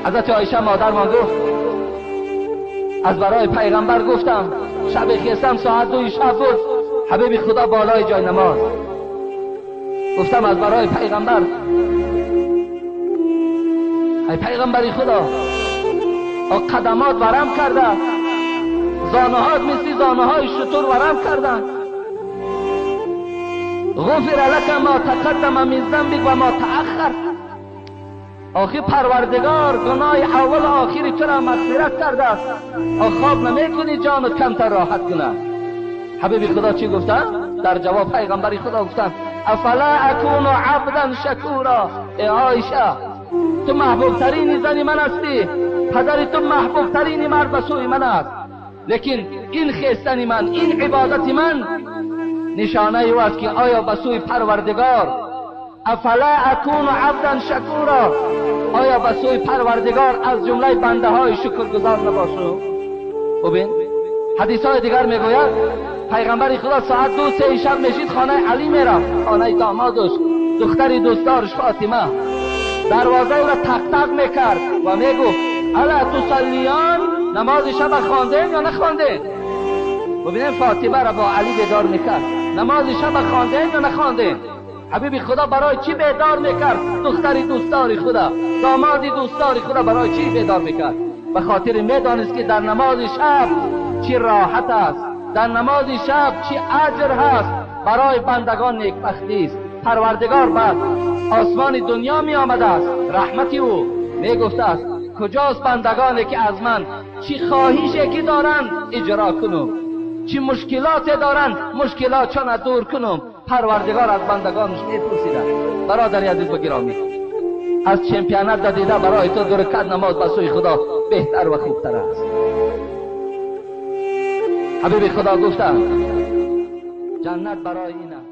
حضرت عایشه مادرمان گفت از برای پیغمبر گفتم شب خیستم ساعت 2 شب بود، حبیب خدا بالای جای نماز. گفتم از برای پیغمبر، ای پیغمبری خدا، قدمات ورم کرده، زانوهات مثل زانوهای شتر ورم کرده. غفر لك ما تقدم من ذنبك و ما تأخر. آخی پروردگار گناه اول و آخری تو را مغفرت کرده است، خواب نمیکنی جانت کمتر راحت کنه. حبیب خدا چی گفتن؟ در جواب پیغمبری خدا گفتن افلا اکون عبدا شکورا. ای عایشه، تو محبوب ترین زن من هستی، پدر تو محبوب ترین مرد به سوی من است، لیکن این خیستن من، این عبادت من نشانه او است که آیا به سوی پروردگار، افلا اکون عبدا شکورا، آیا به سوی پروردگار از جمله بنده های شکرگزار نباشم؟ ببین حدیث های دیگر میگوید پیغمبر خدا ساعت 2 3 شب میشید خانه علی میرفت، خانه دامادش، دختر دوستدارش فاطمه. دروازه او را تق تق میکرد و میگفت الا تصلیان، نماز شب خواندین یا نخواندین؟ ببینیم فاطمه را با علی بیدار میکرد، نماز شب خواندین یا نخواندین؟ حبیب خدا برای چی بیدار میکرد؟ دختر دوستدار خدا، داماد دوستدار خدا برای چی بیدار میکرد؟ به خاطر میدانست که در نماز شب چی راحت است، در نماز شب چی اجر هست، برای بندگان نیکبختی است. پروردگار بعد آسمان دنیا می آمده است، رحمتی او می گفته است کجاست بندگانی که از من چی خواهشی که دارند اجرا کنم، چی مشکلات دارند مشکلاتشان دور کنم. پروردگار از بندگانش میپرسیده. برادر عزیز و گرامی، از چمپیانت دیده برای تو 2 رکعت نماز به سوی خدا بهتر و خوبتر است. حبیب خدا گفتند جنت برای این است.